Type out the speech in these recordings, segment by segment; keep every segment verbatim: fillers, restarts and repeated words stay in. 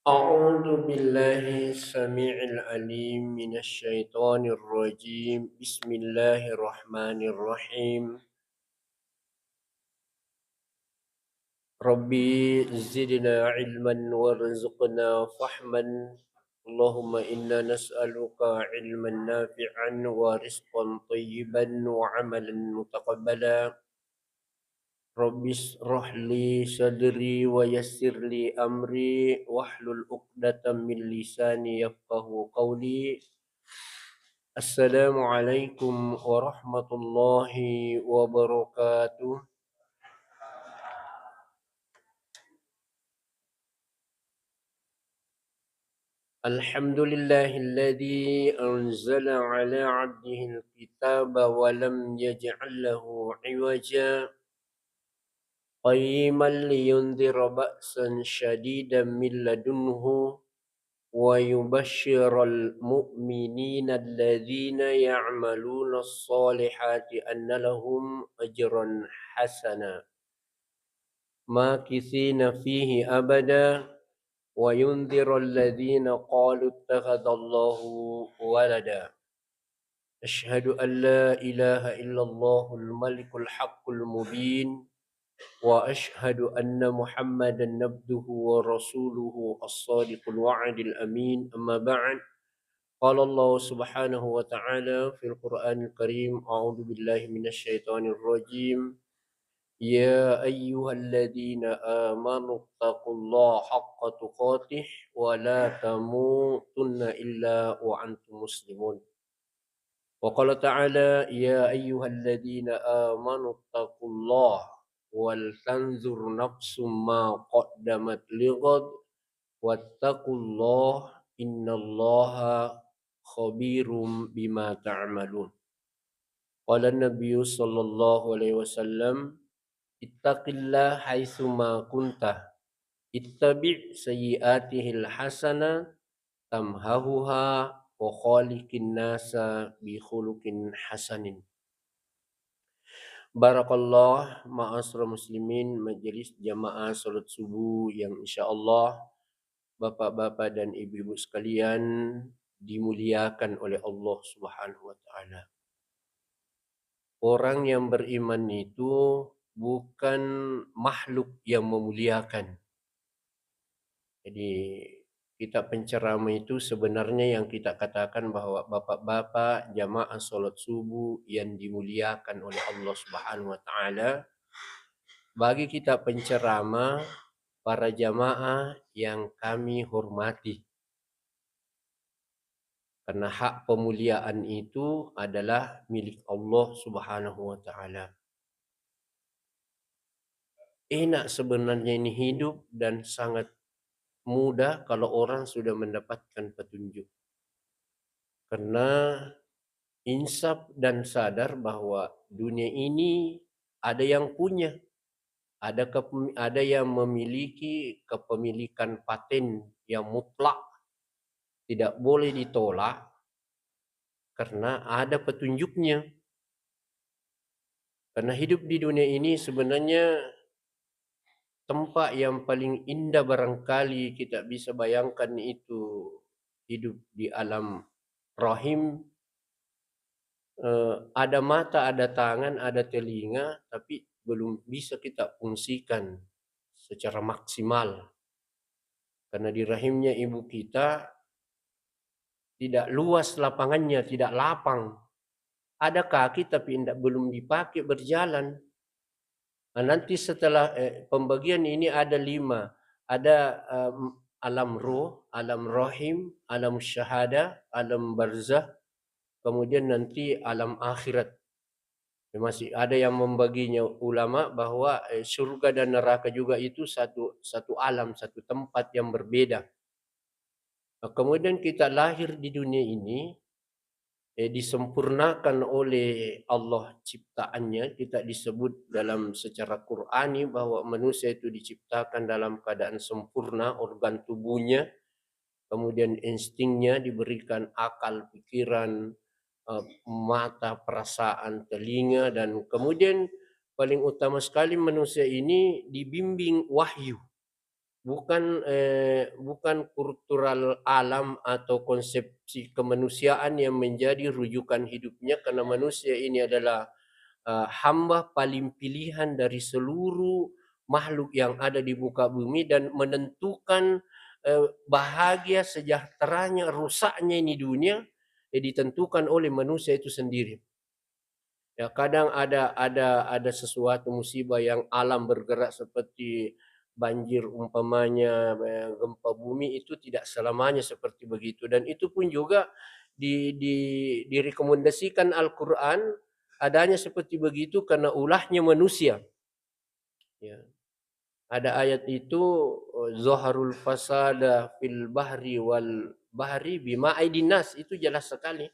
أعوذ بالله السميع العليم من الشيطان الرجيم. بسم الله الرحمن الرحيم. ربي زدنا علما وارزقنا فهما. اللهم إنا نسألك علما نافعا ورزقا طيبا وعملا متقبلا. رب اشرح لي صدري ويسر لي أمري واحلل عقدة من لساني يفقه قولي. السلام عليكم ورحمة الله وبركاته. الحمد لله الذي أنزل على عبده الكتاب ولم يجعل له عوجا، قيما لينذر بأسا شديدا من لدنه ويبشر المؤمنين الذين يعملون الصالحات أن لهم أجرا حسنا ماكثين فيه أبدا وينذر الذين قالوا اتخذ الله ولدا. أشهد أن لا إله إلا الله الملك الحق المبين، وأشهد أن محمدا عبده ورسوله الصادق الوعد الأمين. أما بعد، قال الله سبحانه وتعالى في القرآن الكريم، أعوذ بالله من الشيطان الرجيم، يا أيها الذين آمنوا اتقوا الله حق تقاته ولا تموتن إلا وأنتم مسلمون. وقال تعالى، يا أيها الذين آمنوا اتقوا الله ولتنظر نفس ما قدمت لغد واتقوا الله إن الله خبير بما تعملون. قال النبي صلى الله عليه وسلم، اتق الله حيثما كنت، اتبع سيئاته الحسنة تمحها وخالق الناس بخلق حسن. Barakallah, ma'asyiral muslimin, majelis jamaah salat subuh yang insyaallah bapak-bapak dan ibu-ibu sekalian dimuliakan oleh Allah Subhanahu wa Ta'ala. Orang yang beriman itu bukan makhluk yang memuliakan. Jadi, kita penceramah itu sebenarnya yang kita katakan bahwa bapak-bapak jamaah salat subuh yang dimuliakan oleh Allah Subhanahu wa Ta'ala, bagi kita penceramah, para jamaah yang kami hormati. Karena hak pemuliaan itu adalah milik Allah Subhanahu wa Ta'ala. Enak sebenarnya ini hidup dan sangat mudah kalau orang sudah mendapatkan petunjuk. Karena insaf dan sadar bahwa dunia ini ada yang punya, ada kepem-, ada yang memiliki kepemilikan paten yang mutlak, tidak boleh ditolak karena ada petunjuknya. Karena hidup di dunia ini sebenarnya tempat yang paling indah barangkali kita bisa bayangkan itu hidup di alam rahim. Eh, ada mata, ada tangan, ada telinga, tapi belum bisa kita fungsikan secara maksimal. Karena di rahimnya ibu kita tidak luas lapangannya, tidak lapang. Ada kaki tapi ndak, belum dipakai berjalan. Nah, nanti setelah, eh, pembagian ini ada lima. Ada, em, alam roh, alam rahim, alam syahadah, alam barzah, kemudian nanti alam akhirat. Ya, masih ada yang membaginya ulama bahwa, eh, surga dan neraka juga itu satu, satu alam, satu tempat yang berbeda. Nah, kemudian kita lahir di dunia ini, eh, disempurnakan oleh Allah ciptaannya, kita disebut dalam secara Qur'ani bahwa manusia itu diciptakan dalam keadaan sempurna, organ tubuhnya, kemudian instingnya, diberikan akal, pikiran, eh, mata, perasaan, telinga, dan kemudian paling utama sekali manusia ini dibimbing wahyu. bukan, eh, bukan kultural alam atau konsepsi kemanusiaan yang menjadi rujukan hidupnya, karena manusia ini adalah, eh, hamba paling pilihan dari seluruh makhluk yang ada di muka bumi dan menentukan, eh, bahagia, sejahteranya, rusaknya ini dunia, eh, ditentukan oleh manusia itu sendiri. Ya, kadang ada, ada, ada sesuatu musibah yang alam bergerak seperti banjir umpamanya, eh, gempa bumi, itu tidak selamanya seperti begitu. Dan itu pun juga di, di, direkomendasikan Al-Quran adanya seperti begitu karena ulahnya manusia. Ya. Ada ayat itu, eh, "Zaharul fasada fil bahri wal bahri bima aidin nas." Itu jelas sekali.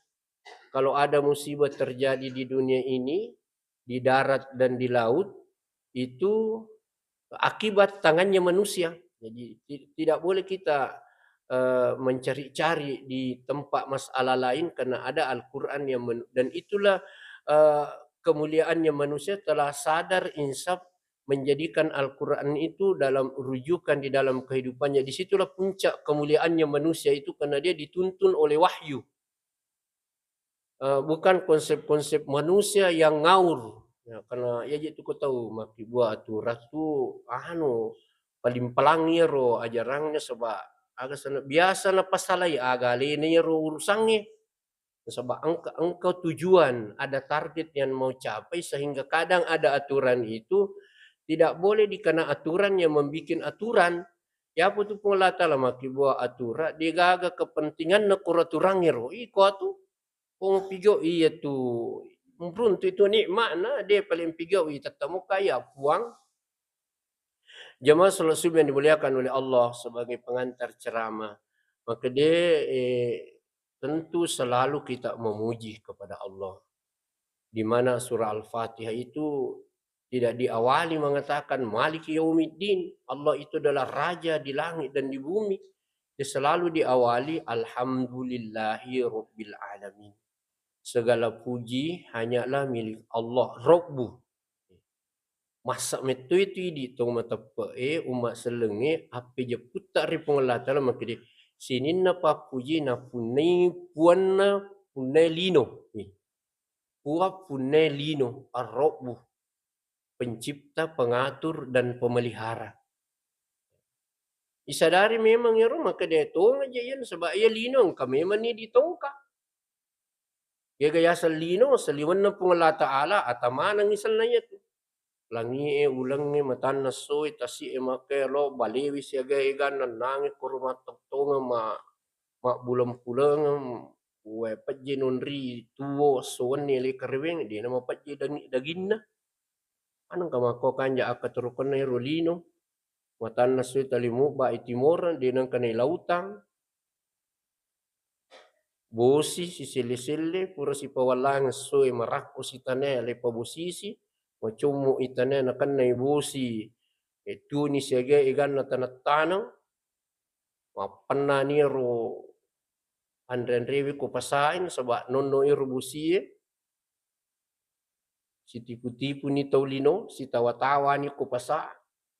Kalau ada musibah terjadi di dunia ini, di darat dan di laut, itu akibat tangannya manusia. Jadi, ti-, tidak boleh kita, eh, mencari-cari di tempat masalah lain karena ada Al-Quran yang men-, dan itulah, eh, kemuliaannya manusia telah sadar insaf menjadikan Al-Quran itu dalam rujukan di dalam kehidupannya. Di situlah puncak kemuliaannya manusia itu karena dia dituntun oleh wahyu. Eh, bukan konsep-konsep manusia yang ngaur. Ya, karena ya je tu ko tau makkibua aturan tu, anu, paling pelang iyaro ajarannya sebab aga sana biasa napasalai aga alena iyaro urusannya. Nasaba engka, engka tujuan, ada target yang mau capai, sehingga kadang ada aturan itu tidak boleh dikena aturan yang membikin aturan. Yapo tu Puang Allah Taala makkibua aturan, degaga kepentinganna koro aturan ero, iko atu, ko mupigau iya tu, muruntu itu nikmatna, de paling pigau i tettemu kaya Puang. Jamaah salat subuh yang dimuliakan oleh Allah, sebagai pengantar ceramah, maka dia, eh, tentu selalu kita memuji kepada Allah. Di mana surah Al-Fatihah itu tidak diawali mengatakan, "Maliki yaumiddin." Allah itu adalah raja di langit dan di bumi. Dia selalu diawali, "Alhamdulillahi rabbil alamin." Segala puji hanyalah milik Allah, Rabbu. Massa metto itu idi tong mateppe'e, umma sellengnge, appejepputta ri Puang Allah Taala makkeda, "Sininna pappuji napunnai puanna, punnai lino." Ih. Puang punnai lino, Ar-Rabbu, pencipta, pengatur, dan pemelihara. Isadari memang iyaro makkeda tonga je iya, nasaba iya lino engka memang ni ditongka. Ega yaseng lino, saliwenna Puang Allah Taala, ata maneng isenna iyatu. Langie, ulengnge, matanna essoe, tasi'e, makkelo, balewi siaga eganna, nange koro mattottongeng, ma-, mabbuleng-pulengeng, wae pejje nonri tuwo, esso wenni ele karaweng, dena mapejje dangi-, daginna. Manengka makko kanja akkaturukenna ero lino, matanna essoe tali mubba i timoreng, de nengka nai lautang. Bosi siselle-selle, pura sipawallang essoe marakko sitanae, lepa bosisi, macommo i tanae nakennai bosi, e, tuni siaga eganna taneng-taneng, mappennani ero anre-anrewe ko pasae, nasaba nonno ero bosie. Sitipu-tipuni tau lino, sitawa-tawani ko pasa,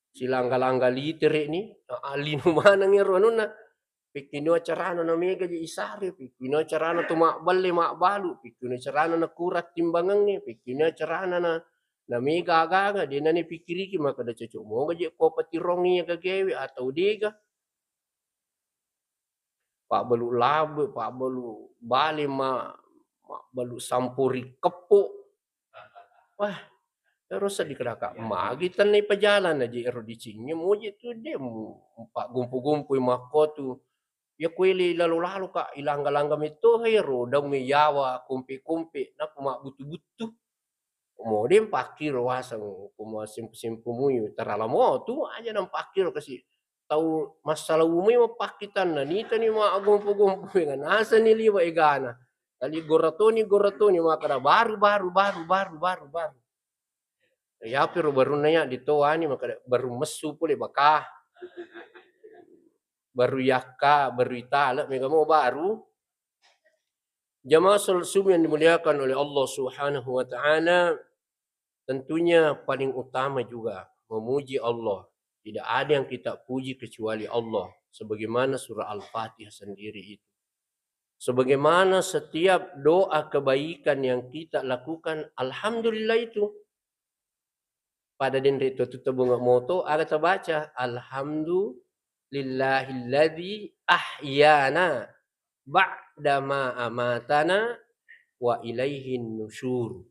silangga-langga litere'ni, a-, a, lino maneng ero anunna. Pekkino acarana na mega je isare, pekkino acarana to mabballe mabbalu, pekkino acarana na kurang timbangengnge, pekkino acarana na, na mega aga-aga, de nani pikiriki makkeda cocok moga je ko patirongi aga gawe atau dega. Pabbalu labe, pabbalu bale, ma-, mabbalu sampori keppo. Wah, ero seddi kedaka magi tenna ipajalan aja ero dicingnge moje tu de mu paggompo-gompoi makko tu. Ya kuele lalo-lalo ka ilangga-langga metto ero daung yawa kompe-kompe nappa mabbuttu-buttu. Mo de mpakkiro waseng ko masempu-sempu mui terala mo tu aja nampakkiro kasi tau massala umai mappakkitanna, nitani maggompo-gompo, nasani liwa egana. Tali goratoni, goratoni, makkeda, "Baru, baru, baru, baru, baru, baru." Yapiro barunna ya ditoani, makkeda, "Baru messu pole baka. Baru yakka, baru itale, mega mo baru." Jamaah salat subuh yang dimuliakan oleh Allah Subhanahu wa Ta'ala, tentunya paling utama juga memuji Allah. Tidak ada yang kita puji kecuali Allah. Sebagaimana surah Al-Fatihah sendiri itu. Sebagaimana setiap doa kebaikan yang kita lakukan, alhamdulillah itu. Pada denre tu, tu tabunga moto, aga tabaca, "Alhamdulillahilladzi ahyana ba'dama amatana wa ilaihin nusyur.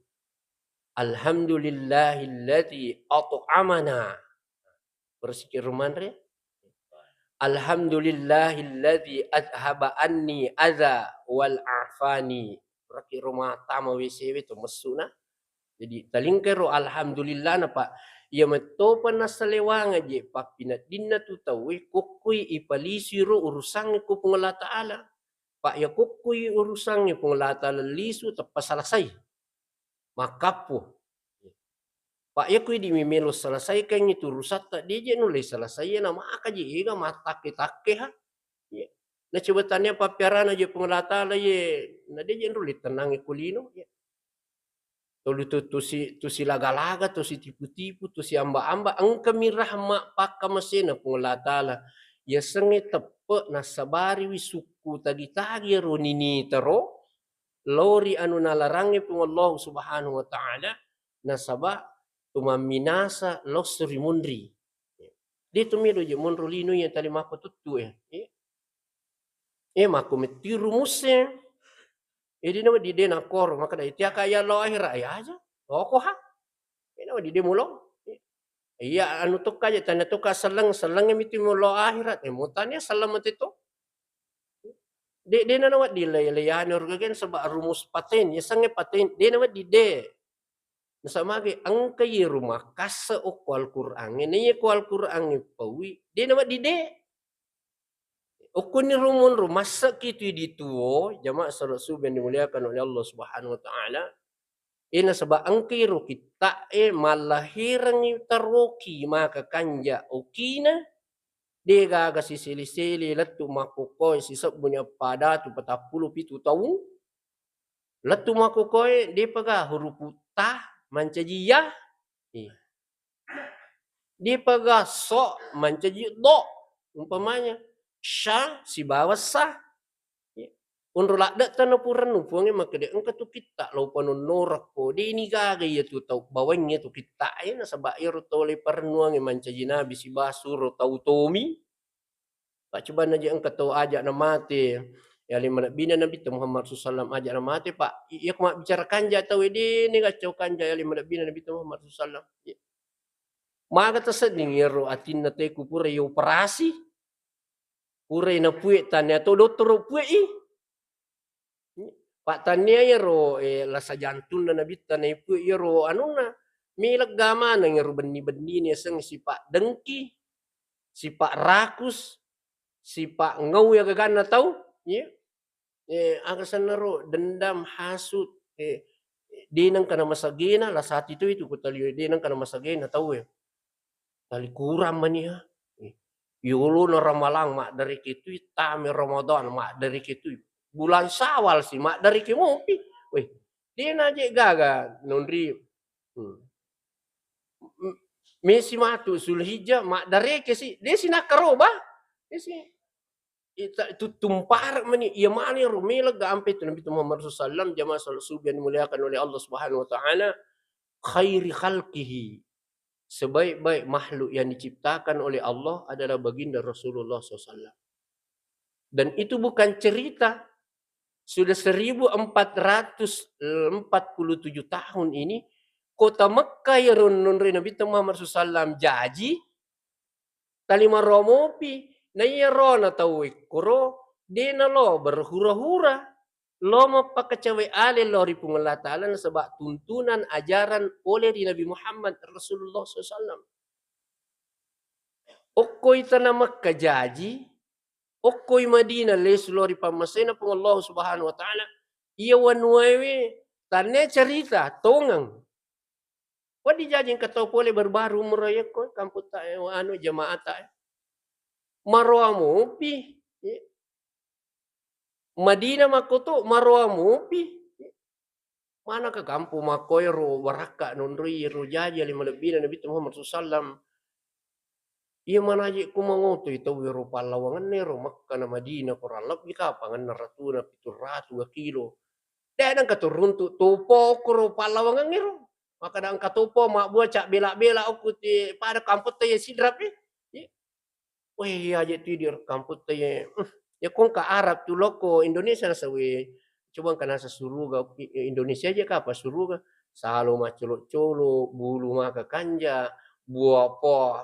Alhamdulillahilladzi at'amana." Bersiki rumanre. "Alhamdulillahilladzi adhaba anni adza wal afani." Raki rumah tama W C W tu messuna. Jadi talingkai ro alhamdulillah na, Pak. Iya mettopa nasalewanga je pappineddinna tu tauwe kokkoi ipalisui ro urusangnge ku Puang Allah Ta'ala. Pak, iya kokkoi urusangnge Puang Allah Ta'ala lisu teppa selesai. Makkappo. Pak, iya ku idi mi melo selesaikan itu urusatta, de je nulle selesai, na maka je ega mattakke-takke ha. Iya. Na coba tania pappiarana je Puang Allah Ta'ala ye, na de je nulle tenangnge ku lino. Iya. Tolu tu, tu si, tu si laga-laga, tu si tipu-tipu, tu si amba-amba, engkami rahma pakkamasena Puang Allah Ta'ala. Yasengnge teppe nassabariwi sukku tagi-tagi ro ninita ro, lao ri anu nalarangnge Puang Allah Subhanahu wa Ta'ala, nasaba tu mamminasa losso ri munri. De tu melo je monro lino iya tali makkututtu e. Eh, makko mettiru musse. Eh, dina wedding de nakkoro, makkeda, "Tiaka iya lao akhirat, eh, aja. Loko ha." Dina wedding de mulo. Iya, anu tokka aja, tania tokka selleng, selleng mitu mulo akhirat. Eh, mutania selleng mate to. De, de na wedding lei-, leiani orgagen sebab rumus paten, yasengnge paten, de na wedding de. Nasaba magi engka iyaro makkasse okko Al-Qur'angnge, naiya ko Al-Qur'angnge paui, de na wedding de. Okkoniro monro massekki tu idi tuo, jamaah salat subuh yang dimuliakan oleh Allah Subhanahu wa Ta'ala. Eh, nasaba engka iro kitta'e mallahirengngi taroki maka kanja okina, de gaga sisele-sele lettu makkokkoe sisebbuni appadatu patappulo pitu taung. Lettu makkokkoe, depaga hurupu ta mancaji ya. Iya. Depaga so mancaji do. Umpamanya, sya sibawa sa. Iya. Onro ladde tana purennu Puangnge makkeda, engka tu kitta lao panonnorakko, deni gaga iya tu tau bawang iya tu kitta e, nasaba iyaro tau le parennuangnge mancaji nabi sibawa suro tau tomi. Paccobanna je engka tau aja na mate, yale malebbina Nabitta Muhammad sallallahu alaihi wasallam aja na mate, Pak. I-, iya ko mabbicara kanja tau e, de ni gaccau kanja yale malebbina Nabitta Muhammad sallallahu alaihi wasallam. Iya. Maga tasedding iyaro atinna teku pura ioperasi, pura inapue tania to dottoro pue i. Pak, tania iyaro, eh, lasa jantunna Nabitta naipue iyaro anunna, melegga maneng iyaro benni-bennina yaseng sipa dengki, sipa rakus, sipa ngau iya gaganna tau, iya. Eh, aga sennaro dendam, hasut, eh, de nengka namasagena, lasa ati tu itu ku taliwe, de nengka namasagena tau e. Tali kurang mani ha. Eh, yolona Ramalang maddareke tui, tame Ramadan maddareke tui. Bulan Syawal si maddareke mopi. Weh, de naje gaga nonri. Hmm. M-, mesi matu Zulhijjah maddareke si, de si nakkaroba. De si. Ita-, tu-, tumparek mani, iya mani ro melegga ampe tu Nabi Muhammad sallallahu alaihi wasallam, jamaah salat subuh yang dimuliakan oleh Allah Subhanahu wa Ta'ala, khairi khalqihi, sebaik-baik makhluk yang diciptakan oleh Allah adalah baginda Rasulullah sallallahu alaihi wasallam. Dan itu bukan cerita, sudah seribu empat ratus empat puluh tujuh tahun ini, kota Mekah iya ro nonroi Nabi Muhammad sallallahu alaihi wasallam jaji, tali maroa mopi. Na iyaro na tau ekkoro de nalo berhura-hura, lo mappakacawe ale lao ri Puang Allah Ta'ala nasaba tuntunan ajaran pole ri Nabi Muhammad Rasulullah sallallahu alaihi wasallam. Okkoi tana Mekka jaji, okkoi Madinah lesu lao ri pammasena Puang Allah Subhanahu wa Ta'ala, iya wanuaewe tanne cerita tongeng. Wedding jaji engka tau pole baru-baru umroh iya ko kamputta, eh, anu, jamaata, eh. Maroa mopi, eh. Madinah makkoto maroa mopi, eh. Manaka kampong makkoe ro warakka nonroi ro jaji ale malebbina Nabitta Muhammad sallallahu alaihi wasallam. Iya manaje ku mangotoi tau ero pallawangenna ero Makkah na Madinah, ko rallebbi kapangenna ratuna pitu ratu ga kilo. De nengka tu runtu topo kuro pallawangeng ero. Makkada engka topo mabbua cabbela-bela okku ti pada kamputta ye Sidrap e. Ye. Weh, iya aje tu idi kamputta ye. Hmm. Ya ko engka Arab tu lokko Indonesia nasa we. Coba engka nasa suruga, i-, i-, Indonesia aja kapa suruga. Salo macolo-colo, bulu maka kanja, bua po.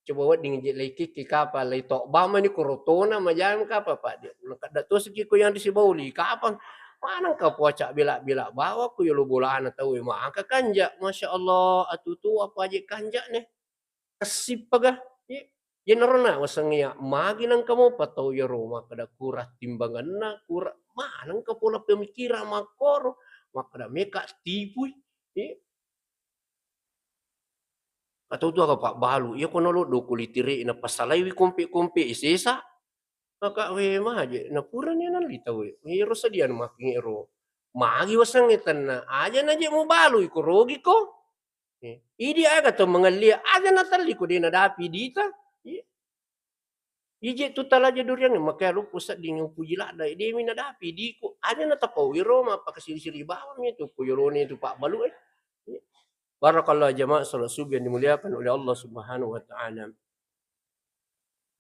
Coba wedding je lei kikki kapa, lei tobba mani ko rotona majami kapa, Pak. Dia, nakadda tosiki ko yang di Sibauli, kapan? Maneng ka po cabbela-bela bawa ko yolo bolana tau e maka kanja. Masya Allah, atutu apa aje kanja ne. Kessippaga. Ye, yenaro na wasengnge ya, magi nengka mopa tau yero makkada kurang timbangenna, kurang, maneng ka pola pemikiran makkoro, makkada meka tipui. Ye. Atau tu aga pabbalu, iya ko naloddo ko litire na pasalaiwi kompe-kompe sesa. Maka we maje, na purani nalli tau e. Ero sadiana making ero. Magi wasengnge tenna, aja na je mubalui ko rogi ko. Eh, idi aga to mangellia, aja na talli ko de nadapi dita. Iya. Ije tu talaja duriang, makanya luppu sedding upuji ladda, de mi nadapi diku, aja na tapau iro, mappakasiri-siri bawang itu, ko yolone itu pabbalu e. Iya. Barakallah jamaah salat subuh yang dimuliakan oleh Allah Subhanahu wa Ta'ala.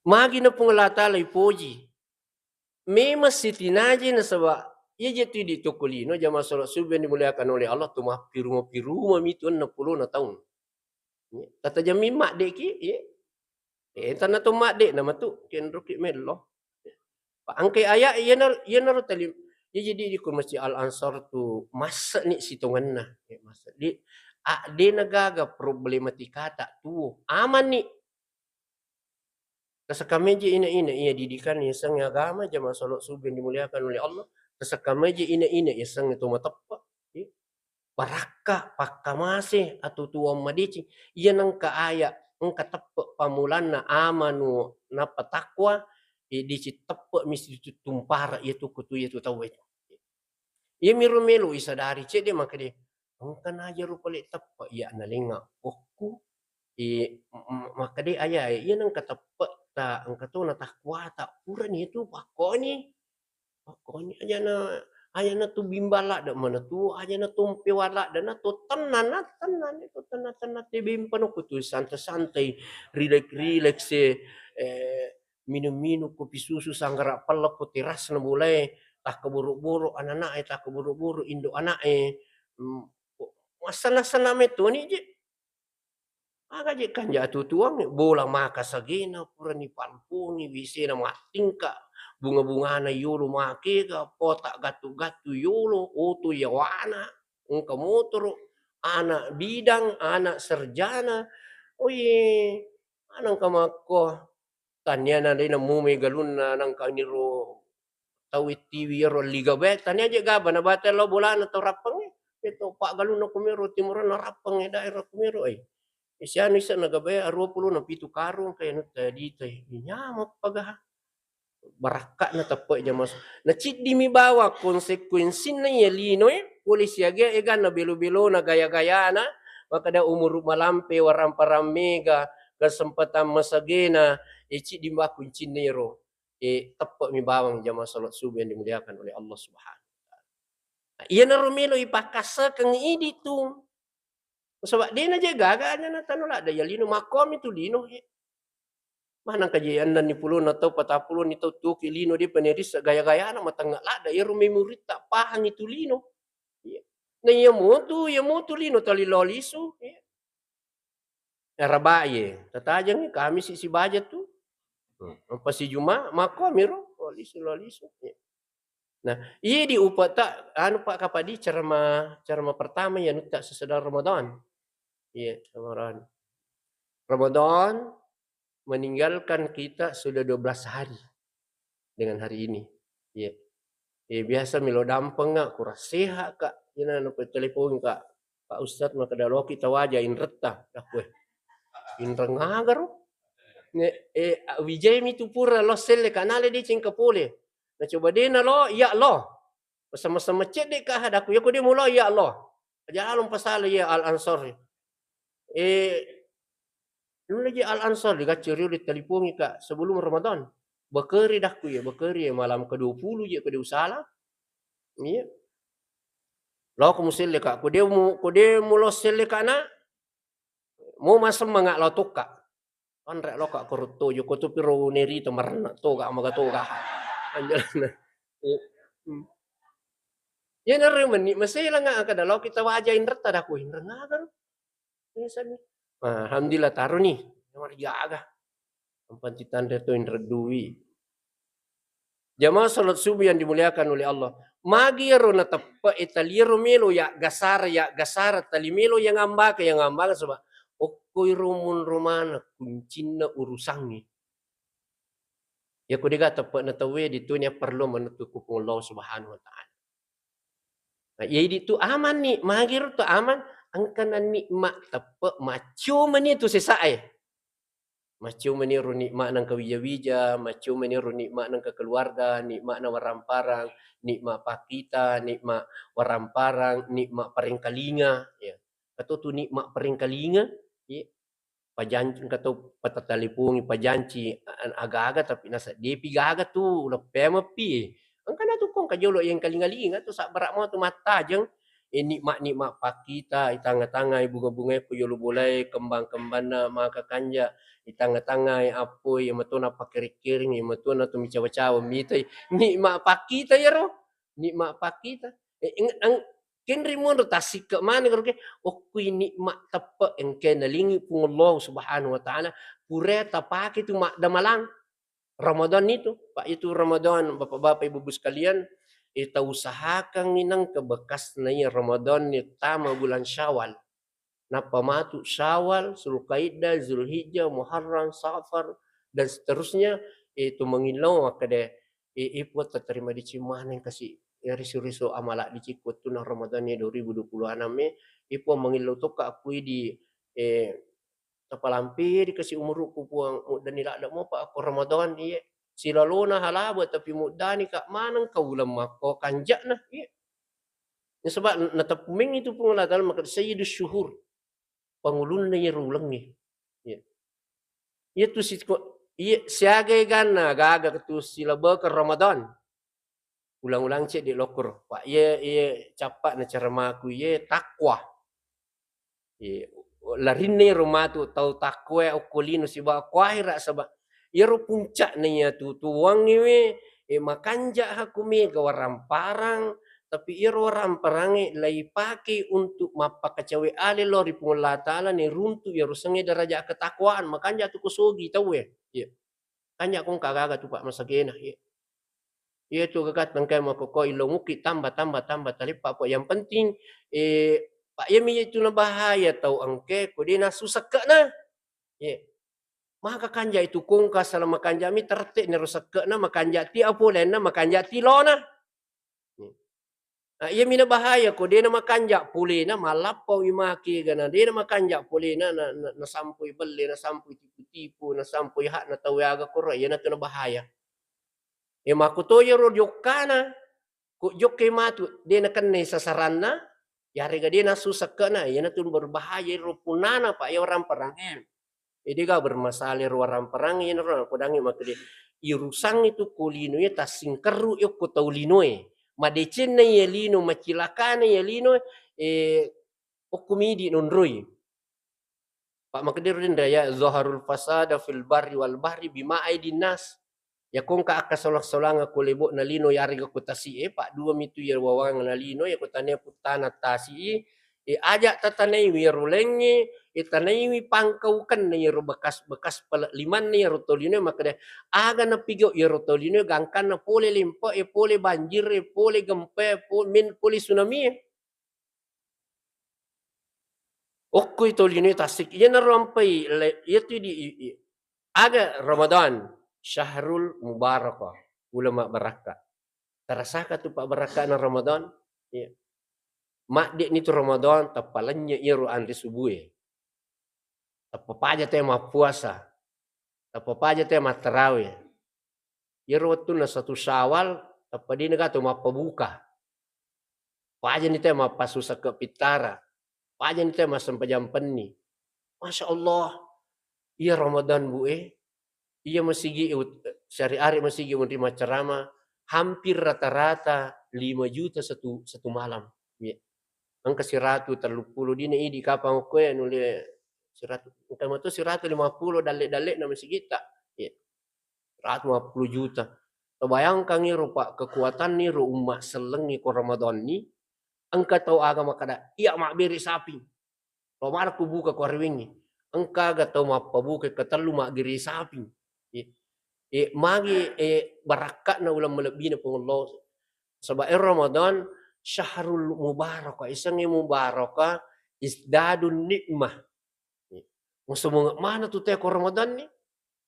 Magi na Puang Allah Ta'ala ipoji. Memang sitinaje nasaba iya je tu idi tokko lino jamaah salat subuh yang dimuliakan oleh Allah tu mappiruma-piruma mi tu enneng pulona taung. Tatajammi madde ki, iya. Eh, tanna to madde nama tu kenro ki mello. Pa engkai ayat iya na, iya naro tali. Iya jadi di ko Masjid Al Ansar tu masa ni sitongenna. Eh, masa di, a, de na gaga problematika ta tuo. Aman ni. Tasakka meje ina-ina iya didikan yasengnge agama, jamaah salat subuh yang dimuliakan oleh Allah. Tasakka meje ina-ina yasengnge to mateppe. Iya. Barakka, pakkamase, atutuwang madeceng. Iya nengka aya, engka teppe pammulanna amanu nappa takwa, eh, deceng teppe mesti tu-, tumpara iya tu kutu iya tu tau itu. Iya miro melo isadari cedde makkeda, engka naja ro pale teppe iya nalenga okku. Eh, m-, m-, makkeda ayae, iya nengka teppe ta, engka to na takwa ta, purani itu pakkoni. Pakkoni ajana, ajana tu bimbang ladde mana tu, ajana tu mpewa ladde na to tenang, na tenang itu tenang-tenang te bempa no kutu santai-santai, rileks-rileks, eh, minum-minum kopi susu sanggara pella ko terasna bolae, takkaboro-boro anak-anak e, takkaboro-boro indo anak e. Hmm, massana-sana metoni je. Aga je kanja atutuang, bola maka sagena, purani palpongi, wisena mattingka, bunga-bungana yolo makega, pota gattu-gattu yolo, oto yawana, engka motoro, anak bidang, anak sarjana, oye, anangka makko, Taniana dena mumai galunna nangka niro tau tiwi ero liga bae, tania je gaba na bate lao bolana tau Rappang e. Itu paggalunna kumiro timurana Rappang e daerah kumiro ai. Isianu isa na gabae arua puluh na pitu karung kaya nutta dita e. Nyameng pagaha. Barakka na teppe jamaah. Na ciddi mi bawa konsekuensinna iya lino e, pole siaga eganna belo-belona gaya-gayana, makkada umuru malampe warang parang mega, kesempatan masagena, e, ciddi makkuncinna ero, e, teppe'mi bawang jamaah salat subuh yang dimuliakan oleh Allah Subhanahu wa Ta'ala. Iyanaro melo ipakkassekeng idi tu. Saba' de'na je gaga ajana tanu ladde, ya lino makkomi tu lino, e. Maneng kaje ennenni pulona tau, patapuloni tau tuoki lino, de' pa nerissa gaya-gayana matengnga ladde, iyaro memoritta pahangi tu lino. Iya. Na iya motu, iya motu lino tali lao lisu, iya. Rabai e, tatajengngi, Kamisi sibaja tu. Hmm, engka si Juma, makkuamiro, lao lisu, lao lisu. Iya. Nah, iya di upata, anu, Pak, kapadi ceramah, ceramah pertama ya nutta sesedang Ramadan. Iya, Ramadan. Ramadan meninggalkan kita sudah dua belas hari dengan hari ini. Iya. Eh, biasa melo dampeng, Kak, kurang sehat, Kak. Ina napa telepon, Kak. Pak Ustadz, makkeda loki tawaja inretta. Dakku, eh. Inreng aga ro? Ne, eh, Wijai mi tu pura lo selle, Kak, nale deceng ka pole. Na coba de' na lo, iya lo. Sama-sama cedde' ka hadaku, ya ko de' mulo, iya lo. Aja along pasala iya Al Ansor. Eh, Nulle je Al Ansor digacci rio ditalipongi ka sebelum Ramadan. Bekeri dakku ya, bekeri ya malam kedua puluh je ko de usala. Iya. Lo ko muselle ka, ko de mu, ko de mu lo selle ka na, mu masemmanga lo tokka. Anre lo ka korotto jo ko tu piro nerita marenna toga maga toga. Anjalana. Iya. Hmm. Ya nare meni masela nga kada lo kita waja inretta dakku inreng aga. Biasanya. Nah, alhamdulillah taro ni. Mariaga. Ampanti tanre to inreddui. Jamaah salat subuh yang dimuliakan oleh Allah. Magi ero nateppe e taliero melo ya gasara ya gasara tali melo yang ambaka yang ambaka sebab okko iro munro mana kuncinna urusangi. Ya ko dega teppe'na tauwe ditu ni perlu menuttu ku Puang Allah Subhanahu wa Ta'ala. Nah, iya idi tu aman ni, magi ro tu aman, engka na nikmat teppe macciu meni tu sesa e. Macciu meni ro nikmat nang kawija-wija, macciu meni ro nikmat nang keluarga, nikmat na waramparang, nikmat pakita, nikmat waramparang, nikmat paringkalinga, ya. Atau tu nikmat paringkalinga, ya. Pajanci engka tau patatalipongi pajanci a-, aga-aga tapi naseddiepi gaga tu leppemeppi. Engka natu kong kajolo yang kalinga-linga tu sabbara mo tu mattajeng. Eh, nikmat-nikmat pakkita, itangnga-tangngai bunga-bungae ko yolo bolae, kembang-kembanna, maka kanja, itangnga-tangngai appoi, iya matona pakkereng-kereng, iya matona tu micawa-cawa mitai. Nikmat pakkita yaro. Nikmat pakkita. Eh, eng-, eng-, kenri monro tassikke maneng ro ke, okkui nikmat teppe engke nalingi Puang Allah Subhanahu wa Ta'ala, pura tapake tu maddamalang Ramadan itu. Pak, itu Ramadan, Bapak-bapak, Ibu-ibu sekalian, eh, tausahakan nang ke bekas nai Ramadan ni tama bulan Syawal. Nappa matu Syawal, Zulkaidah, Zulhijjah, Muharram, Safar, dan seterusnya, itu mengillau makkeda, eh, eh, Puang tatarima dicing maneng kasi, eh, risu-risu amala dicing ku wettunna Ramadan e dua ribu dua puluh enam e, eh, Puang mengillau tokka akui di, eh, tapalampe di kasi umuruku Puang, muddani ladde mopa akko Ramadan iye. Silalona halaba tapi muddani ka maneng ka uleng makko kanja'na, iye. Nasaba nateppu meng itu Puang Allah Ta'ala makkeda sayyidus syuhur. Pangulunna iyaro ulengnge. Iya. Iya tu siko-, iya siaga eganna gaga tu silabekeng Ramadan. Ulang-ulang cedde lokkoro. Pak, iya, iya cappa na cara maku iya takwa. Iya, larinna iyaro matu tau takwa okko lino sibawa okko ahera saba iyaro puncakna iya tu tuwangnge we, eh, makanja hakku mega waramparang, tapi iyaro waramparangnge laipake untuk mappakacawe ale lao ri Puang Allah Ta'ala, nairuntu iyaro sengnge daraja ketakwaan, makanja tu ko sogi tauwe. Iya. Kanja ko engka gaga tu, Pak, masagena. Iya. Iya tu gaga tengkai makkokko ilongukki tamba, tamba, tamba taleppa, Pak. Yang penting, eh, Pak, iya mi itu na bahaya tau engke, ko de nasu sekke'na. Iya. Maka kanja itu kongka sala makanja mi terette nero sekke'na makanja ti apolenna makanja ti lona. Nah, iya mina bahaya ko de na makanja polena, malappa wi maki gana de na makanja polena, na, na, nasampoi belle, nasampoi tipu-tipu, nasampoi hakna tau aga koro, iya natu na bahaya. E, makkuto iyaro jokkana, ko jokke matu, de nakennai sasaranna, yarega de nasu sekke'na, iyanatu berbahaya ro punnana, Pak, iya waramparang. Eh, de ga bermasalah ro waramparang, iyanaro napodangngi makkeda, irusang itu ko linoe tassingkerru okko tau linoe. Madecenna iya lino, macilakana iya lino, eh, okko midi nonroi. Pak, makkediro denre ya, "Zaharul fasada fil barri wal bahri bima aidin nas." Yako engka akkasolang-solangeng ko lebo'na lino yarega ko tasi'e, Pak, dua mitu iya wawangna lino, yako tania puttana tasi'i, e, aja tatanaiwi iyaro laingnge, e, tanaiwi pangkaukenna iyaro bekas-bekas pale limanna iyaro tau linoe makkeda, aga napigau iyaro tau linoe gangkanna pole lempe'e, pole banjir'e, pole gempae, po-, men-, pole tsunamie. Okkoi tau linoe tasik, iyanaro ampai le-, iyatu di i-, i-, aga Ramadan, syahrul mubarakah, uleng mabbarakka. Tarasaka tu pabbarakkana Ramadan? Iya. Madde'ni tu Ramadan, tappa lennye iyaro anre subue. Tappa paja te mappuasa. Tappa paja te mattarawe. Iyaro wettunna satu Syawal, tappa de' nagato mappabuka. Pajani te mappasu sekke pittara. Pajani te massempajang penni. Masya Allah. Iya Ramadan, Bu, eh, iya masigi, eh, ut-, siari-ari masigi menrima ceramah, hampir rata-rata lima juta satu, satu malam. Iya. Engka siratu telluppulo dina idi kapang okkoe nulle siratu, engka mato siratu lima puluh dalle-dallena masigitta. Iya. Siratu lima puluh juta. Tabayangkangngi ro, Pak, kekuatanni ro umma sellengngi ko Ramadanni, engka tau aga makkada, "Iya mabbere sapi." Lo mala ku buka ko arewengngi. Engka ga tau mappabuka katellu maggere sapi. Eh, eh, magi, eh, barakka'na uleng malebbina Puang Allah. Saba ero Ramadan syahrul mubarakah, isengnge mubarakah, izdadun nikmah. Musemangat mana tu teko Ramadan ni?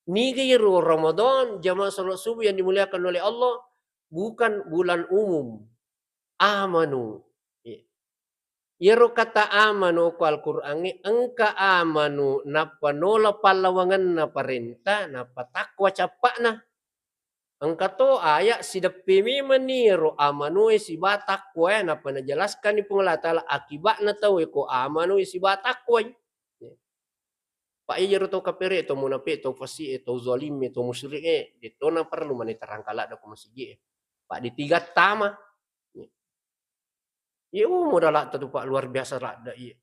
Niga iro Ramadan, jamaah salat subuh yang dimuliakan oleh Allah, bukan bulan umum. Amanu. Iyaro kata amanu ko Al-Qur'angnge, engka amanu nappa nola pallawangenna parenta, nappa takwa cappa'na. Engka to ayat sideppe memenni iyaro amanoe siba takwae, nappa najelaskanni Puang Allah Taala akiba'na tauwe ko amanoe siba takwai. Pak, iyaro tau kapere, tau munape, tau fasi'e, tau zalime, tau musyrike, de'tona perlu mani terangka ladde ko masigi'e. Pak, ditiga tama. Iya, uh, modalatta tu, Pak, luar biasa ladde, iya.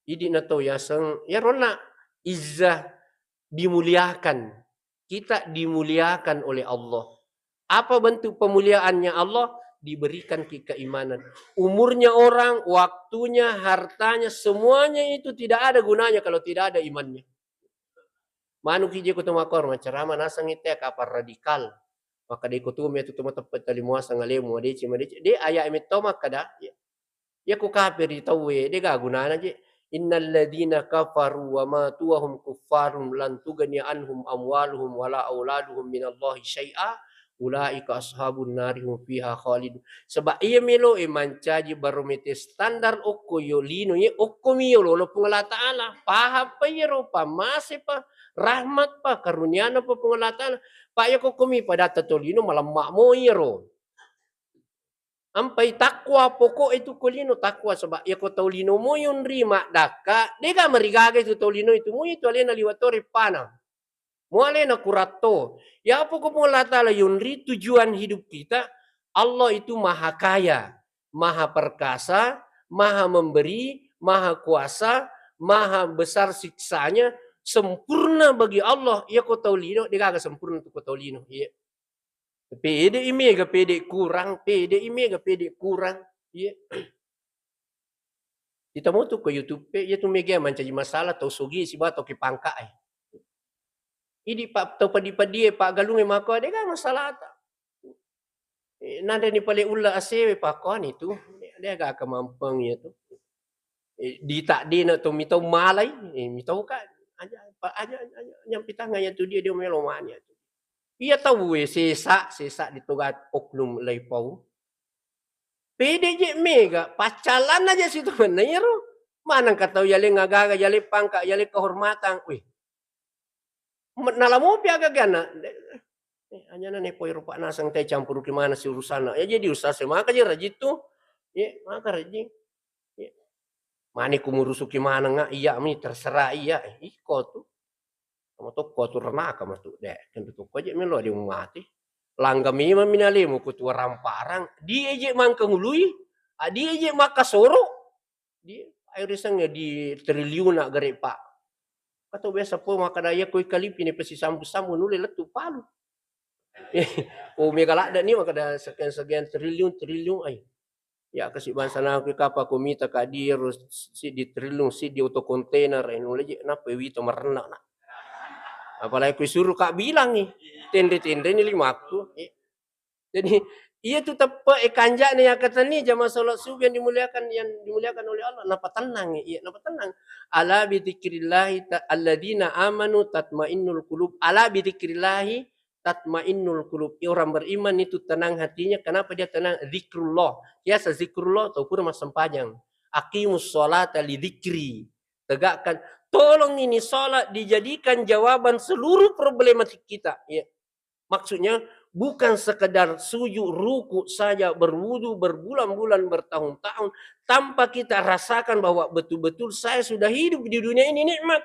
Idi na tau yaseng, iyaronna izzah, dimuliakan. Kita dimuliakan oleh Allah. Apa bentuk pemuliaannya Allah? Diberikan ki keimanan. Umurnya orang, waktunya, hartanya, semuanya itu tidak ada gunanya kalau tidak ada imannya. Manuki je ko to makkoro macerama naseng itte kapang radikal. Makkeda iko tu metu to mateppe tali muaseng alemu, madeceng, madeceng. De ayat metto makkeda, ya. Iya ko kapiri tauwe, de ga gunana je. Innalladzina kafaru wa matu wa hum kuffarun lan tughni anhum amwaluhum wala auladuhum minallahi syai'a, ulaika ashabun nari hum fiha khalidun. Saba iya melo e mancaji barometer standar okko yo lino ye, okko mi yo lolo Puang Allah Taala. Paham pa iyaro, pamase pa, rahmat pa, karuniana pa Puang Allah Taala. Pa iya kokko mi padatta to lino malemma mo iyaro. Ampai takwa pokok itu ko lino, takwa, saba iya ko tau lino mo yonri maddakka, de ga marigaga itu tau lino itu mo itu alena liwa to reppana. Mo alena kuratto. Ya apa ko Puang Allah Taala yonri tujuan hidup kita, Allah itu maha kaya, maha perkasa, maha memberi, maha kuasa, maha besar siksanya, sempurna bagi Allah. Iya ko tau lino, de gaga sempurna tu ko tau lino. Iya. Pede i mega pede kurang, pede i mega pede kurang. Iya. Ita mo tu ko YouTube e, iya tu mega mancaji masalah tau sogi siba tau ki pangka e. Idi pa tau padi-padie paggalunge mako de ga masalahta. Eh, nanre ni pale ulla asewe pakoani tu. De ga kemampeng iya tu. Eh, di tak dina tu mitau malai, eh, mitau ka aja, pa-, aja, aja, aja, nyampitanga iya tu dia, dia melo mani iya tu. Iya tau we sesa, sesa di toga oknum lai pau. Pede je mega, paccalanna je situ menna iyaro. Maneng ka tau yaleng agaga, yaleng pangka, yaleng kehormatan. Wih. Me-, nala mopi agagana. Eh, anyana ne poi rupa naseng te campuruki mana si urusanna. Ya jadi urusan semaka je rajin tu. Ye, maka rajin. Ye. Mani ku murusuki maneng, iya mi terserah iya. Eh, iko tu. Sama tokko tu renaka matu de. Kan tu tokko je melo de mati. Langga memang minalemu ku tua ramparang. Di eje mangkangului. Adi eje makasoro. Di ayo risengnge di triliuna gare, Pak. Kato biasa po makkada iya koi kalipi ne pesi sambu-sambu nulle lettu palu. Oh, mega ladde ni makkada sekian-sekian triliun, triliun ai. Ya kasi bangsa naku kapa ko mita ka di ero siddi triliun, siddi oto kontainer, eh, nulle je nappa wito marenna na. Apalagi ku suru ka bilangi, tenre-tenre ni limakku. Eh. Jadi, iya tu teppe e kanja'na yakatenni jamaah salat subuh yang dimuliakan, yang dimuliakan oleh Allah, napa tenang, iya, napa tenang. Ala bidzikrillahi ta-, alladzina amanu tatmainnul qulub. Ala bidzikrillahi tatmainnul qulub. Orang beriman itu tenang hatinya. Kenapa dia tenang? Zikrullah. Biasa zikrullah, tau pura massempajang. Aqimus sholata li dzikri. Tegakkan. Tolong ini salat dijadikan jawaban seluruh problematik kita. Ya. Maksudnya, bukan sekedar sujud, ruku saja, berwudu berbulan-bulan, bertahun-tahun, tanpa kita rasakan bahwa betul-betul saya sudah hidup di dunia ini nikmat.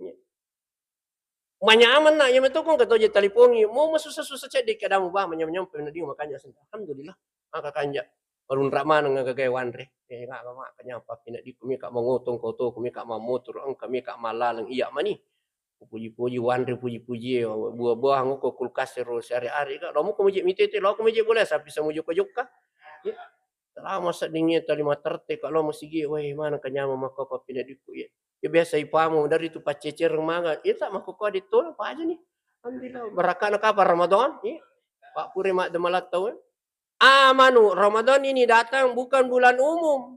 Ya. Manyameng na, iya meto ko engka to je talipongi, mo masussa-sussa cedde kadamu, bah, manyameng-nyameng pineddi makanja seng. Alhamdulillah, maka kanja. Malunra maneng agaga wanre. Eh, maka, maka nyapa pineddi ku mika mangotong koto, ku mika mammotor, engka mika malaleng iya mani. Puji-puji wanre, puji-puji, eh, buah-buahan ko kulkas ro siare-are ka. Lo muko meje mitete, lo ko meje bola sapi samu jokka-jokka. Iya. Selama sedding iya tali materte ka lo masigi, weh, mana kanyama makko ko pineddi ku iya. Ya biasa ipamu dari tu paccecereng maga. Iya tak makko ko adetto apa aja nih. Alhamdulillah, barakana kapang Ramadan, iya. Pak pure mak demalat tau, eh. Amanu, Ramadan ini datang bukan bulan umum.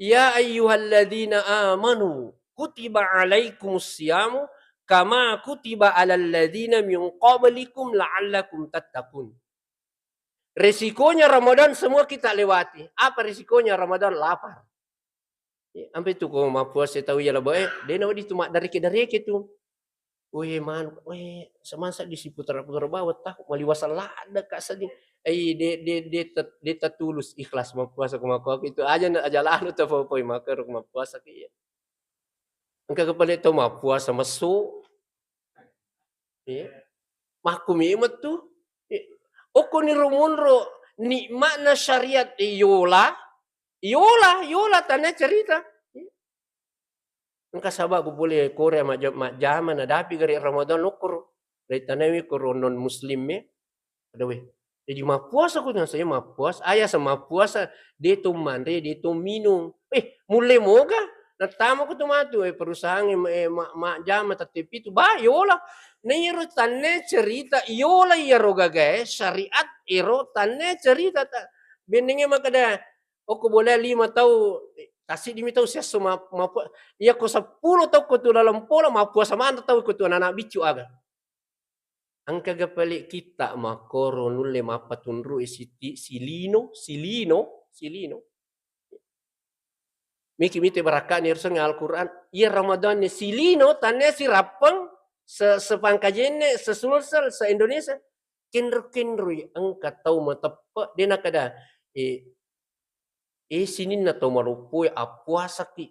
Ya ayyuhalladzina amanu, kutiba alaikumus siyamu kama kutiba alal ladzina min qablikum la'allakum tattaqun. Resikonya Ramadan semua kita lewati. Apa resikonya Ramadan? Lapar. Ya, ampe tu ko mappuasa tau iya labo, eh, de na wedding tu maddareke-dareke tu. Weh, manu, weh, semasa di siputara-putara bawang tahu maliwasa ladde ka seddi. Eh, de, de, de, te-, de tetulus ikhlas mappuasa ko makko itu aja na aja lalu tepopoi makko mappuasa ki iya. Engka kepale tau mappuasa mesu. Iya. Makku memang tu. Iya. Okko ni rumunro nikmatna syariat, eh, yola, yola, yola tane cerita. Iya. Engka saba ku pole Korea majja-, majjama nadapi gare Ramadan lokkoro. Ri tanawi koro non muslim e. Ada weh. Jadi mappuasa ko nasa iya mappuasa, aya sa mappuasa, de to manre, de to minung. Eh, mulle moga? Nattama ko tu matu, eh, perusahaan, eh, ma-, majjama tette pitu, ba, yola. Na iyaro tanne cerita, yola iyaro gagae, syariat ero tanne cerita ta. Bennenge makkeda, okko bola lima tau, eh, tasiddi mi tau siesso ma-, mappu-, iya ko seppulo tau ko tu laleng pola, mappuasa maneng tau ko tu anak-anak biccu aga. Engkaga pale kitta makkoro nulle mappatunrui siti-, silino, silino, silino. Miki mite barakkani erseng Al-Quran. Iya Ramadan ni silino, tanne sirappeng, se-, sepangkajenne, sesulsel, se-Indonesia. Kenro-kenroi engka tau mateppe, de nakada, eh, eh, sininna tau maloppoe appuasaki.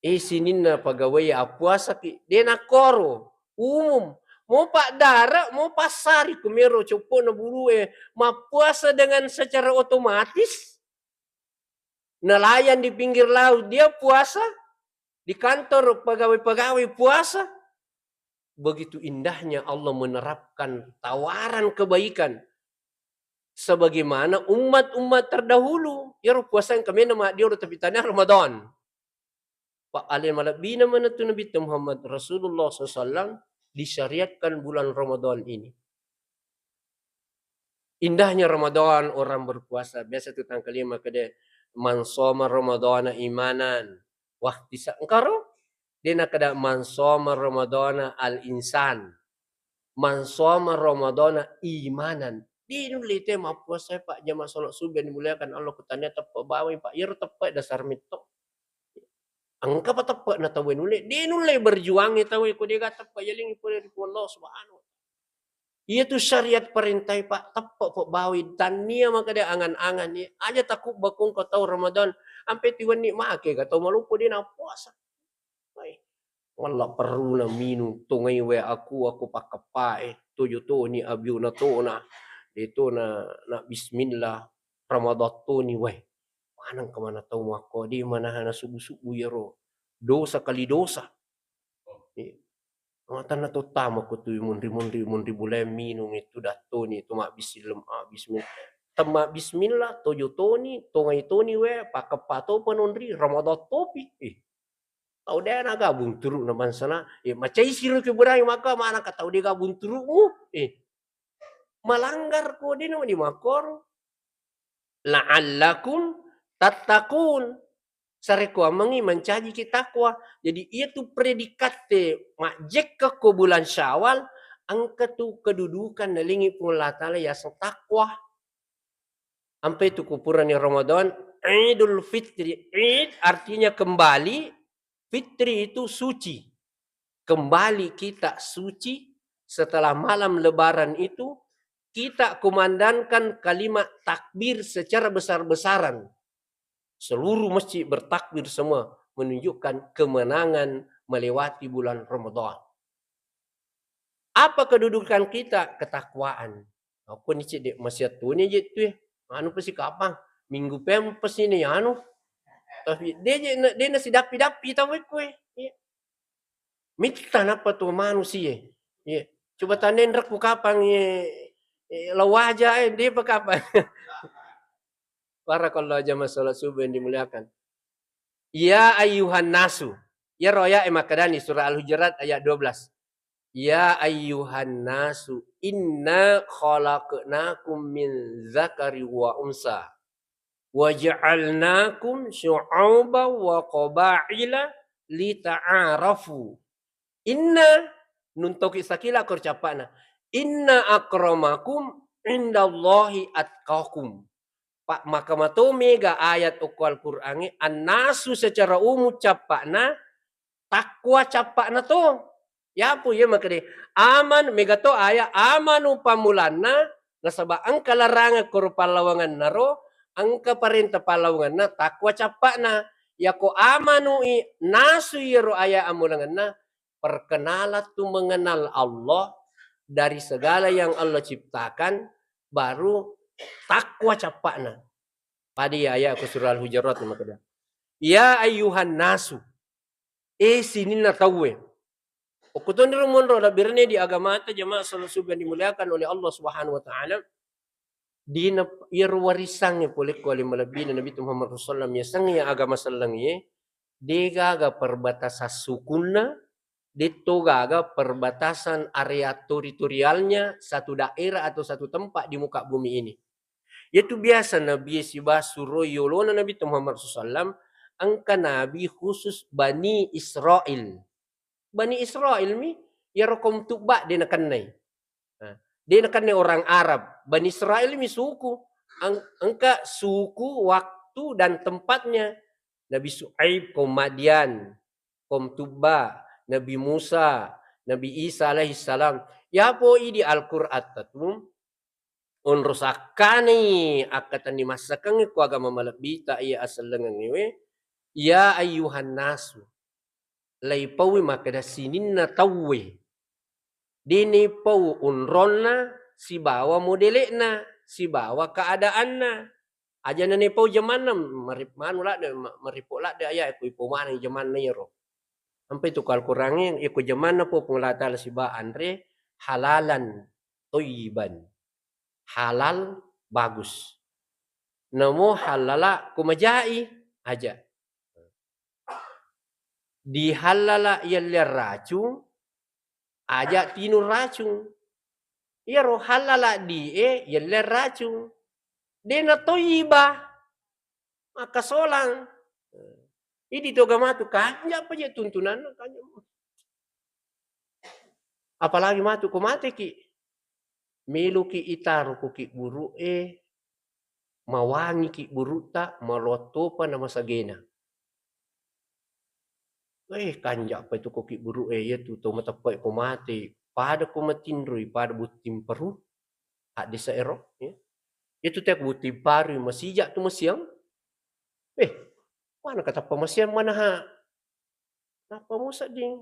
Eh, sininna pegawai appuasaki. De nakkoro, umum. Mo paddare, mo passari kumero coppo'na bulu e mappuasa dengan secara otomatis. Nelayan di pinggir laut dia puasa, di kantor pegawai-pegawai puasa. Begitu indahnya Allah menerapkan tawaran kebaikan sebagaimana umat-umat terdahulu. Iyaro puasa engka mena maddiolo tapi tania Ramadan. Pa ale malebbina manettu Nabitta Muhammad Rasulullah sallallahu alaihi wasallam disyariatkan bulan Ramadan ini. Indahnya Ramadan orang berpuasa. Biasa tu tangkalima kede, "Man shoma Ramadana imanan wahtisa-," engkaro? De nakada, "Man shoma Ramadana al-insan. Man shoma Ramadana imanan." De nulle te mappuasa, Pak, jamaah salat subuh yang dimuliakan Allah, kutania teppe bawai, Pak. Iyaro teppe dasar metto. Engka pa teppe'na tauwe nulle, de nulle berjuangi tauwe ko dega teppe yalengi pole ri Puang Allah Subhanahu wa Ta'ala. Iyatu syariat parentai, Pak, teppe pe bawai, tannia makada angan-angan ni. Aja takubba ko engka tau Ramadan, ampe tiwenni make ga tau maloppo de napuasa. Wai. Walla perruna minung tongai we aku, aku pakkeppae, tojo toni abiona tona, de tona na bismillah, Ramadan toni we. Maneng kemana tau makko, de manahana subu-subu yero. Dosa kali dosa. Eh, matanna to tama ko tu munri-munri, munri bulae minung itu dattoni, itu mabbismillah, mabbismillah. Temma bismillah, tojo toni, tongai toni we, pakkeppa to penonri, Ramadan topi. Eh, tau de na gabung turu na bangsana. Eh, macai siro ke burai maka mana ka tau de gabung turumu. Eh, malanggar ko de no di makoro. La'allakum tattaqun. Sarekkoammengngi mancajiki takwa. Jadi, iyatu predikatte majjekka ko bulan Syawal, engka tu kedudukan nalengi Puang Allah Ta'ala yaseng takwa. Ampe tu kupurani Ramadan, Idul Fitri. Id artinya kembali, fitri itu suci. Kembali kita suci setelah malam Lebaran itu, kita kumandangkan kalimat takbir secara besar-besaran. Seluruh masjid bertakbir semua, menunjukkan kemenangan melewati bulan Ramadan. Apa kedudukan kita? Ketakwaan. Aku ni cedde masiattuni je tu, anu pasi kapang, minggu pem pasi ni anu. Tapi de je na, de na sidappi-dappi tau kue. Iya. Mitta nappa tu manusia. Iya. Coba tanenra ku kapang, eh, eh, lawaja, eh, de pa kapang. Barakallahu jamaah salat subuh yang dimuliakan. Ya ayyuhan nasu. Iyaro ayat e makkedani surah Al-Hujurat ayat dua belas. Ya ayyuhan nasu inna khalaqnakum min dzakari wa unsa wa ja'alnakum syu'uban wa qabaila lita'arafu. Inna, nun toki sakila kor cappa'na. Inna akramakum indallahi atqakum. Pa-, maka mato mega ayat okko Al-Qur'angnge, annasu secara umum cappa'na, takwa cappa'na to. Yapo iya makkeda, aman, mega to ayat amanu pammulanna, nasaba engka larangan koro pallawanganna ro, engka parenta pallawanganna, takwa cappa'na. Yako amanu i, nasu iyaro ayat ammulangenna, perkenalan tu mengenal Allah dari segala yang Allah ciptakan, baru takwa cappa'na. Pada iya ayat ko surah Al-Hujurat makkeda, ya ayyuhan nasu, eh sininna tauwe. Okko toniro monro labbirengnge di agamata, jamaah salat subuh yang dimuliakan oleh Allah Subhanahu wa Ta'ala. Dina iyaro warisangnge pole ko ale malebbina Nabi Muhammad sallallahu alaihi wasallam, yasengnge agama sellengnge, de gaga perbatasan sukunna, detto gaga perbatasan area teritorialnya satu daerah atau satu tempat di muka bumi ini. Yaitu biasa Nabi siba suroi yolona Nabi Muhammad sallallahu alaihi wasallam, engka Nabi khusus Bani Israel. Bani Israel mi, iyaro kaum Tubba de nakennai. Nah, de nakennai orang Arab. Bani Israel mi suku. Eng-, engka suku, waktu, dan tempatnya. Nabi Su'aib kaum Madian, kaum Tubba, Nabi Musa, Nabi Isa alaihi salam. Yapo idi Al-Qur'an tatu, onro sakkanai akkatenni massakengnge ko agama malebbita iya asellengengngewe, ya ayyuhan nasu, laipaui makkeda sininna tauwe. Dini pau onronna sibawa modele'na, sibawa keadaanna. Aja nani pau jamanna, mari-, manu ladde, ma-, maripo ladde ayat, ko ipo maneng jamanna iyaro. Ampai tu Al-Qur'angnge, iko jamanna po Puang Allah Ta'ala siba anre halalan thayyiban. Halal, bagus. Namo halala ko majai, aja. Dihallala yalliang racung, aja tinung racung. Iyaro hallala die yalliang racung. De na toyiba. Makkasolang. Idi toga matu, kanja pa je tuntunanna, kanja. Apalagi matu ko mateki, meloki itaro ko kibburu'e, mawangi kibburu'ta, maloattopa na masagena. Eh, kanja pa itu ko kibburu'e, iyatu to mateppe'e ko mate, pada ko matinroi, pada butting paru, haddesa ero, ya. Iyatu te ko butting paru, masija tu masiang. Eh, mana katappa masiang manaha. Nappa musedding.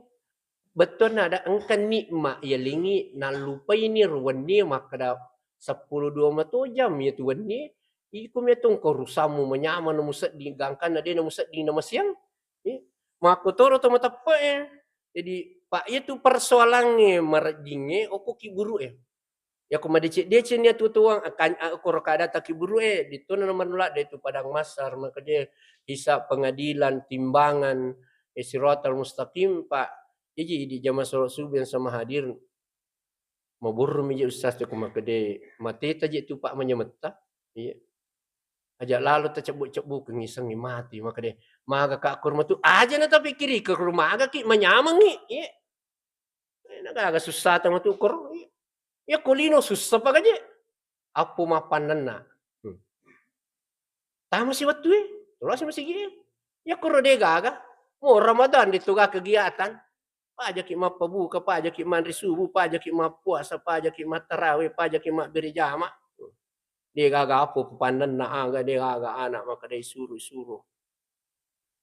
Bettuanna ada engka nikmat yalingi nallupaini ro wennie makkeda seppulo dua mato jam iyatu wennie, iko miato engka urusammu manyameng na musedding, gangkanna de na musedding na masiang. Eh, makkotoro to mateppe'e. Jadi, pa iyatu persoalangnge marejjingnge okko kibburu'e. Yako madeceng-deceng ni atuo-tuoang, akan-, a-, koro kada takiburu e, ditona nomor nolak de tu padang mahsyar, makanya hisab, pengadilan, timbangan, eh, siratal mustaqim, Pak. Jadi di jamaah salat subuh yang sama hadir, maburru mi je ustaz tu, ko makkeda mateta je tu, Pak, manyametta. Iya. Aja lalo tacebbu-cebbu, kengisengi mati, makkeda, maga ka kurma tu, aja na tapikkiri ke rumah aga ki manyamengi. Iya. Eh, na gaga sussa tama tu koro. Iya ko lino sussa pa gaje. Appo mappannanna. Hmm. Tama si wettu e, tolasi masigi e. Iya koro de gaga. Mo Ramadan de tu ga kegiatan. Pajaki mappabuka, pajaki manre subuh, pajaki mappuasa, pajaki mattarawe, pajaki mabbere jama. De gaga appo pannanna aga, de gaga anak makkeda isuru, isuru.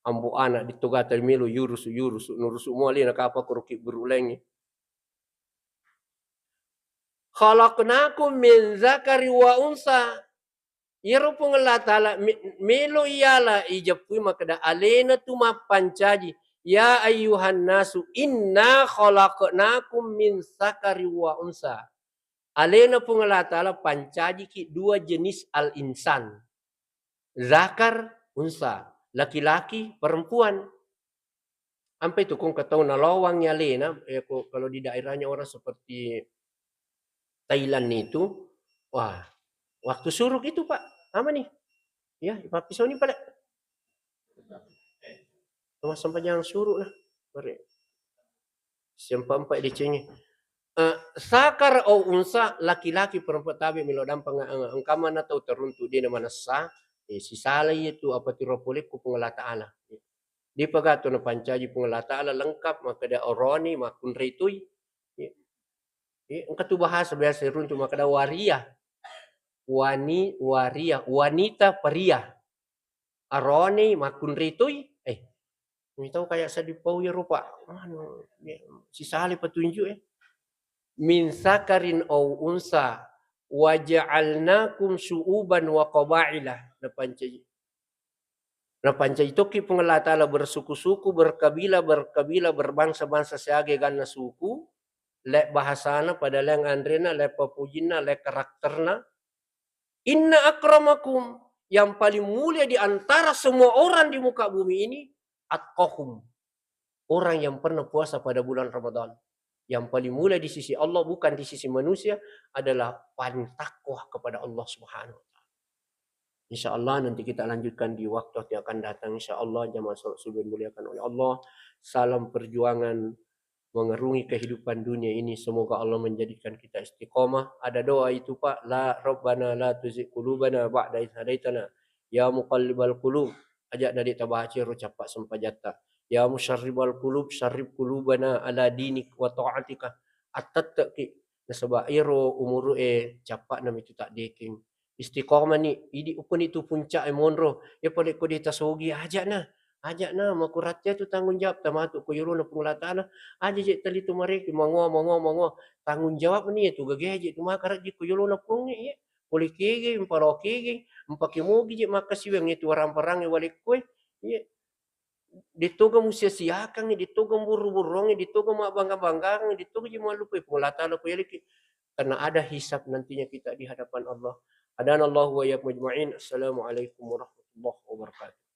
Ambo anak ditogata melo yurusu, yurusu, nurusu mo alena kapa koro kiburu laingnge. "Khalaqnakum min dzakari wa unsa." Iyaro Puang Allah Ta'ala me-, melo iyala ijeppui makkeda alena tu mappancaji, "Ya ayyuhan nasu inna khalaqnakum min dzakari wa unsa." Alena Puang Allah Ta'ala pancajiki dua jenis al-insan. Zakar, unsa, laki-laki, perempuan. Ampe tu kong ketau nalowang alena, eh, ko-, kalau di daerahnya orang seperti Thailand itu, wah, waktu suruk itu, Pak, apa nih? Ya, ipappisoni pale. Cuma sempajang suruk nah. Bare. Siampa-mpa decengi. Eh, zakar au unsa, laki-laki perempuan tabe melo dampeng, eh, engka mana tau teruntuk dia manessa, eh, sisalai itu apa tiro pole ku Puang Allah Ta'ala. Dia pagato na pancaji Puang Allah Ta'ala lengkap, makkeda oroni, makkunrai tui. Ya. Ya, engka tu bahasa biasa runtuk makkeda waria. Wani-, waria, wanita pria. Aroni makkunrai tui. Eh, mitau kayak sedih pau ya rupa. Anu, ya, sisali petunjuk ya. "Min dzakarin au unsa waja'alnakum syu'uban wa qabaila." Napancaji. Napancaji tokki Puang Allah Ta'ala bersuku-suku, berkabila-berkabila, berbangsa-bangsa siaga ganna suku, le bahasana, pada leng anrena, le papujinna, le karakterna. "Inna akramakum," yang paling mulia di antara semua orang di muka bumi ini, "atqakum," orang yang pernah puasa pada bulan Ramadan. Yang paling mulia di sisi Allah, bukan di sisi manusia, adalah paling takwa kepada Allah Subhanahu wa Ta'ala. Insya Allah nanti kita lanjutkan di waktu yang akan datang. Insya Allah, jamaah salat subuh yang dimuliakan oleh Allah. Salam perjuangan mengarungi kehidupan dunia ini. Semoga Allah menjadikan kita istiqomah. Ada doa itu, Pak, la, "Rabbana la tuzigh qulubana ba'da idh hadaitana, ya muqallibal qulub." Aja' na de' tabaca ro cappa' sempajatta. "Ya muqallibal qulub, sarrif qulubana ala dinik wa ta'atika." Attette'ki, nasaba' ero umuru'e cappa'na mitu ta'dekeng. Istiqomah ni, idi' ukkuni tu punca'e monro. Iya pale ko de' tasogi, aja' na. Aja' na, makurang tea tu tanggung jawab tamatu ko yolona Puang Allah Ta'ala. Aja' je' tali tu mareki, mangoa, mangoa, mangoa. Tanggung jawab ni tu gagae je' tu maka rajing ko yolona Puangnge, iya. Pole kege, mpalo kege, mpake mogi je' makkasiwiang itu warang-parangnge walekkoe. Iya. De' toga musiasiakangngi, de' toga mburru-burruangngi, de' toga mabbangga-banggangngi, de' toga je' mallupai Puang Allah Ta'ala ko yaliki. Karena ada hisab nantinya kita di hadapan Allah. Hadanallahu wa iyyakum ajma'in. Assalamualaikum warahmatullahi wabarakatuh.